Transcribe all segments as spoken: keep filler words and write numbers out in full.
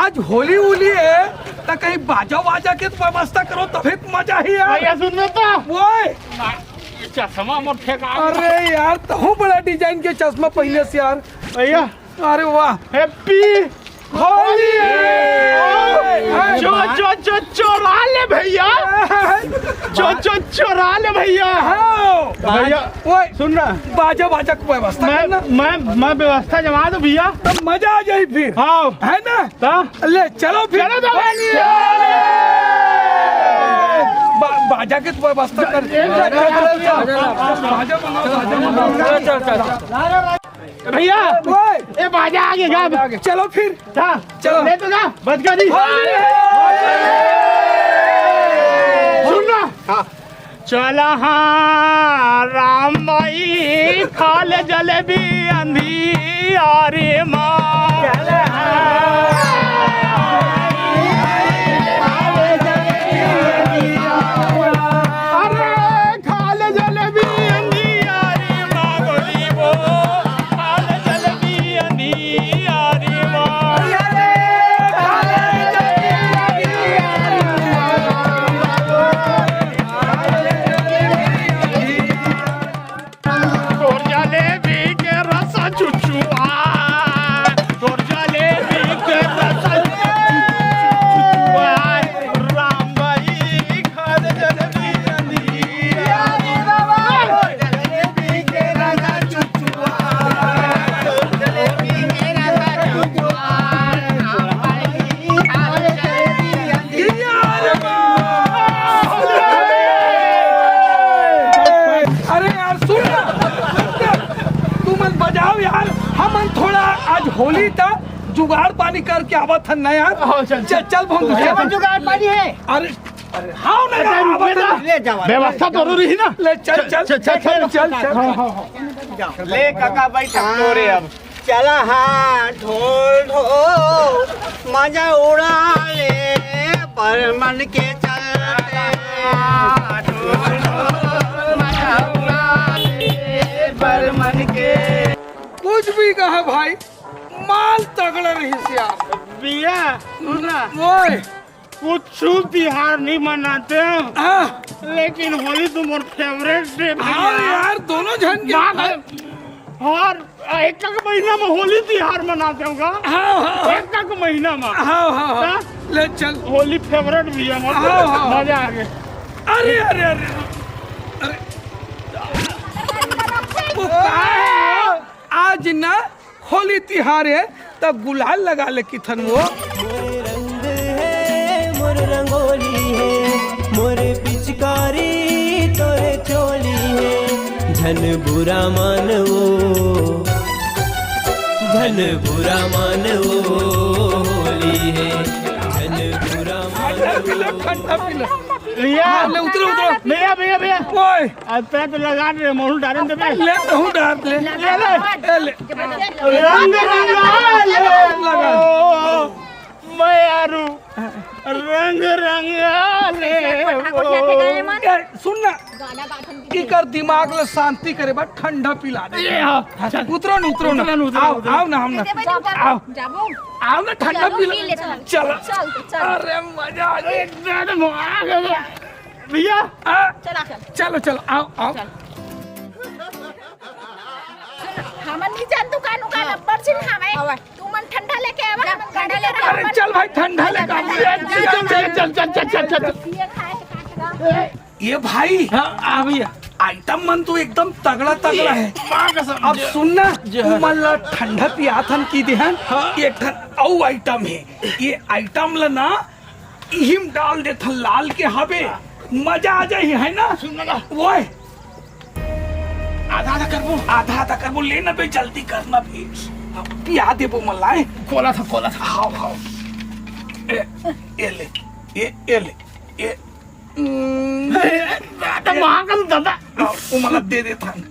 आज होली उली हे, त कहीं बाजा वाजा के तो व्यवस्था करो, तभी तो मजा ही यार। भैया सुन में तो। ओए। चश्मा मोर फेंका। अरे यार, तहूँ बड़ा डिजाइन के चश्मा पहिने हस यार। भैया। अरे वाह। Happy होली। जो, जो, जो, चोरा ले भैया। जो, जो, चोरा ले भैया। हाँ। भैया, ओए। सुन ना। बाजा, बाजा के व्यवस्था मैं, करना। मैं, मैं व्यवस्था जमा दूँ भैया। तब मजा आ जाए फिर। हाँ। है ना? ता? ले, चलो फिर। चलो तो। बा-, बाजा के तो व्यवस्था कर। चल, चल, चल, चल। बाजा बनाओ, बाजा बनाओ। चल, चल, चल। भैया, ओए। ए बाजा आगे गा। चलो फिर। ता? चलो। ले तो जा। बच गई। सुन ना। हाँ। चल हाँ राम भाई, खा ले जलेबी अंधियारे मा। अरे खा ले जलेबी अंधियारे मा, गोरी वो, खा ले जलेबी अंधियारे मा। तोर जलेबी के रस चुचुआ, तोर जलेबी के रस चुचुआ, राम भाई घर जलेबी अंधिया। अरे यार, सुन ना, तुमन बजाव यार, हमन थोड़ा आज होली ता जुगाड़ पानी करके आवत हन ना यार। हाँ, चल, चल, चल। चल, भोंदू, चल। जुगाड़ पानी है। अरे, अरे, हाँ ना, अच्छा, रुक आवत ना। हन। ले जावा। व्यवस्था जरूरी है ना। ले, चल, चल, चल, चल, चल, चल, चल। चल। हाँ, हाँ, हाँ। ले काका, बैठ अब तोरे अब। चला हाँ ढोल ढोल मजा उड़ा ले, बरमन के चलते। ढोल ढोल मजा उड़ा ले, बरमन के। कुछ भी कहा भाई, माल तगड़ा रहिस यार। भैया, सुन ना। ओए। कुछ तिहार नहीं मनाते हैं, हाँ। लेकिन होली तो मोर favourite है भैया। हाँ यार, दोनों झन के माँ कसम। और एक एक महीना में होली तिहार मनाते होगा। हाँ, हाँ, हाँ। एक एक महीना में। हाँ, हाँ, हाँ। हाँ? ले चल। होली favourite भी है मोर। हाँ, हाँ, हाँ। मजा आ गया। अरे, अरे, अरे, अरे। वो का है? आज ना होली तिहार हे, त गुलाल लगा ले किथन वो। मोर रंग हे, मोर रंगोली हे, मोर पिचकारी तोरे चोली हे। झन बुरा मान वो, झन बुरा मान वो होली हे, झन बुरा मान ठंडा पी लो, वो। ठंडा पी लो। भैया। हाँ, ले, उतरो, उतरो। भैया, भैया, भैया। ओए। अब पैर तो लगा दे, मोहन डाले दे बे। ले, तहूँ डाल ले। ले, ले। ए, ले। रंग रंगा ले लगा। वो, मैं यारू। रंग रंगा ले वो। ए, सुन ना। इकर दिमाग ले शांति करे बर ठंडा पिला दे। ए, हाँ, हाँ, चल। उतरो ना, उतरो ना। उतरो ना, उतरो ना, आओ, उतरो ना। आओ ना, हम ना। दे दे, दे दे, आओ। जाबो। आओ ना, ठंडा चलो, पी पी ले। ले, चलो। चल। चल, चल, चल। अरे, मजा आ गया। एकदम आ गया। भैया, आ, चला, चल। चलो, चलो, आओ, आओ। चल। हमन नहीं जान दुकान उकान, हाँ। अब्बड़ झिन हवय। हवय। तुमन ठंडा लेके आवा, जा, हमन ठंडा लेके आवा। अरे, चल भाई, ठंडा लेके आ। चल, चल, चल, चल। ये खाए, काट रहा। ये भाई, हाँ, आ भैया। आइटम मन तो एकदम तगड़ा, तगड़ा है। माँ कसम। अब सुन ना, जो है। तुमन ला ठंडा पियाथन की देहन, हाँ। एक ठन अउ आइटम है। ये आइटम ला ना इहिम डाल देथन लाल के हबे, मजा आ जाही, है ना? सुन ना। ओए। आधा आधा करबो। आधा आधा करबो, ले ना बे, जल्दी करना बे। अब पिया देबो मन ला। खोला था, खोला था। हाव, हाव। ए, ए ले, ए, ए ले, ए, हम्म। ए, तो माँ का दादा। आ, वो मन ला दे देथन।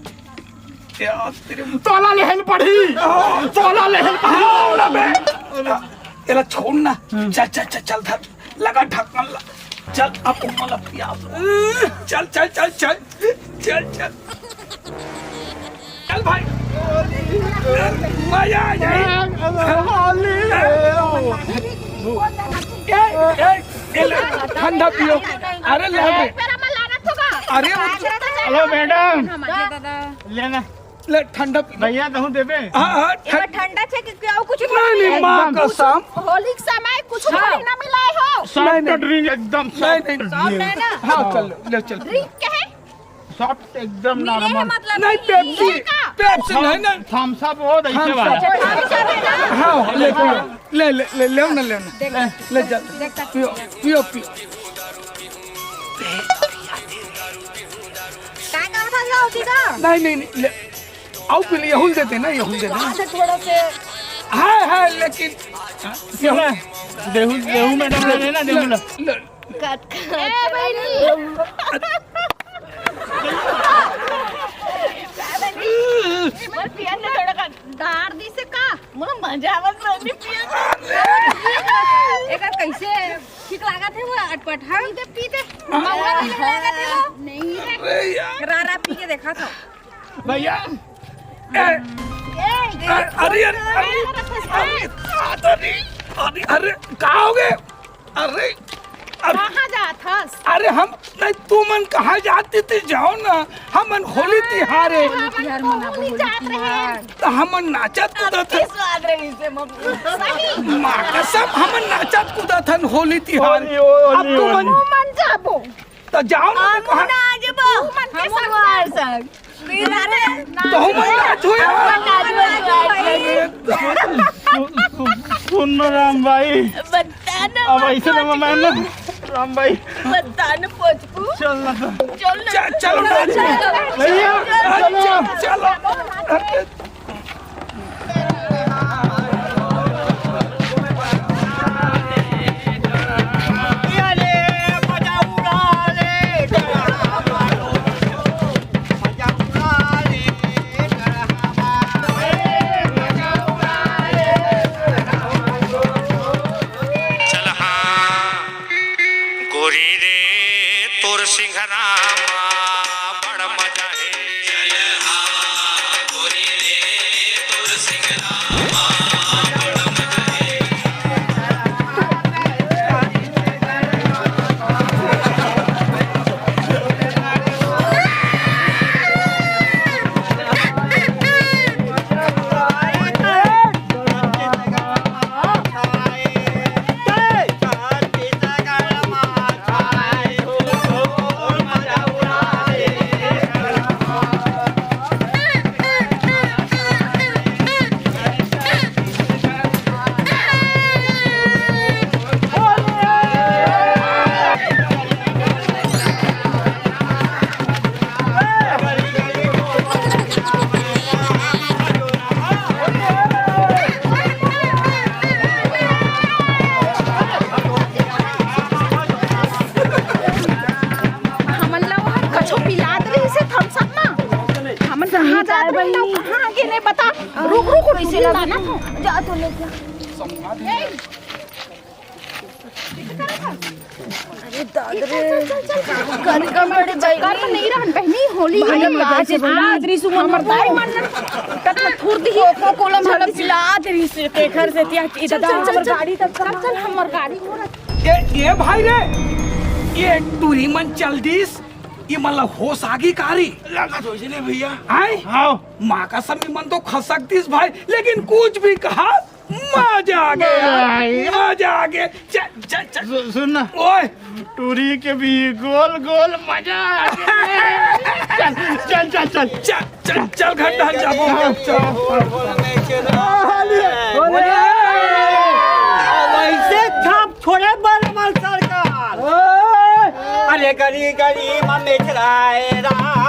यार, तेरे तोला लेहन पड़ी, तोला लेहन पड़ी। हाँ, ना बे। एला छोड़ ना। हम्म। चल, चल, चल, चल, धर। लगा ढक्कन ला। चल, अब उमल अब पिया। चल, चल, चल, चल। चल, चल। चल भाई। मजा आ जाए। होली। ए, ए, ए, ले, ठंडा पियो। अरे ले रे। अरे वो तो हेलो मैडम, लेना। ले ठंडा पी। भैया, तहूँ देबे? हाँ, हाँ, एमे ठंड- ठंडा छे कि केहू कुछ नहीं, नहीं, माँ एकदम। कसम। होली के समय कुछ हाँ। थोड़ी ना मिलाए हो। सॉफ्ट नहीं, नहीं। ड्रिंक एकदम नहीं, सॉफ्ट नहीं। सब ड्रिंक। है ना? हाँ, चल, ले, चल। ड्रिंक के है? सॉफ्ट एकदम मिले है नॉर्मल। मतलब नहीं, कि पेप्सी, ये का? पेप्सी नहीं, नहीं। थम्स अप हो, ऐसे थम्स वाला। अप। अच्छा, थम्स अप है ना? हाँ, ले, ले, ले, ले, ले ना, ले ना। देख, ले, ले जा। देख, देख। पियो, पियो, पियो। काय कहा था, जाओ सीधा। नहीं, नहीं, नहीं, ले। आओ पहले यहूल देते ना, यहूल देते ना। अच्छा, थोड़ा से। हाँ, हाँ, लेकिन सुना, देहू, देहू मैडम ले लेना, देहू ला। ले, ले। ए, बहिनी। मोर पियन ने थोड़ा का डार दी से का? मोर मजा आवत रहनी पियन। एकर कैसे ठीक लागत है वो अटपट, हाँ? पी दे, पी दे। महुआ भी लागत है वो। नहीं है। अरे यार। रारा पी के देखा था। भैया। ए, ए, अरे, अरे, अरे, अरे, अरे, अरे, अरे, का हो गए? अरे, अरे, कहाँ जात हस? अरे, हम नहीं, तुमन कहाँ जाती थी? जाओ ना, हमन होली तिहार है। होली तिहार मनाबो, होली तिहार। तो हमन नाचत कूदत है। स्वाद रही से मम्मी। सही। माँ कसम, हमन नाचत कूदत हन होली तिहार। होली, होली, अब तुमन होली। तुमन जाबो। त जाओ ना, हम कहाँ? ना जबो। तू मन के हम संग हमार जा। संग। फिर अरे, तो हम ना छुए। हम ना छुए। सु-, सु-, सुन ना राम भाई। बता ना अब मत ऐसे ना पहुंच मैं ना, तू। राम भाई। बता ना पहुंच तू। चल ना तो। चल ना। च-, चलो ना। चल। भैया, चल, चलो। चल, चलो। चल हाँ, गोरी रे तोर सिंघरामा बड़ मजा हे। हमन ला वहाँ कछु पिलात रहिस हे थम्स अप मा। हमन कहाँ जात रही ना, कहाँ गे नहीं बता। रुक, रुक, रुक, रुक, रुक, रुक। जा तो लेके। अरे दादा रे। चल, चल, चल, चल। कनका मेरे चक्कर में नहीं रहन बहनी, होली है। आज, आज हमर दाई मन तक में थूर दी। कोको कोला मन पिला दे रही से, तेखर से तिया, चल, इधर चल, चल, हमर चल। गाड़ी तक चल, चल, हमर गाड़ी। ए, ए भाई रे, ए टूरी मन चल दिस, ए मन ला होश आगे का रे? लगा तो इसने भैया। आए? हाँ। माँ कसम, ए मन तो खसक दिस भाई, लेकिन कुछ भी कहा, मजा आ गया, मजा आ गया। मजा आ गया। चल, चल, चल। सु-, सुन ना। ओए। टूरी के भी गोल गोल मजा आ गया। चल, चल, चल, चल। चल, चल, चल, घर ढाल जाबो। हाँ, चल। बोले। वैसे छाप छोड़े बल मल सरकार। अरे गरी गरी मा मेघराय राम।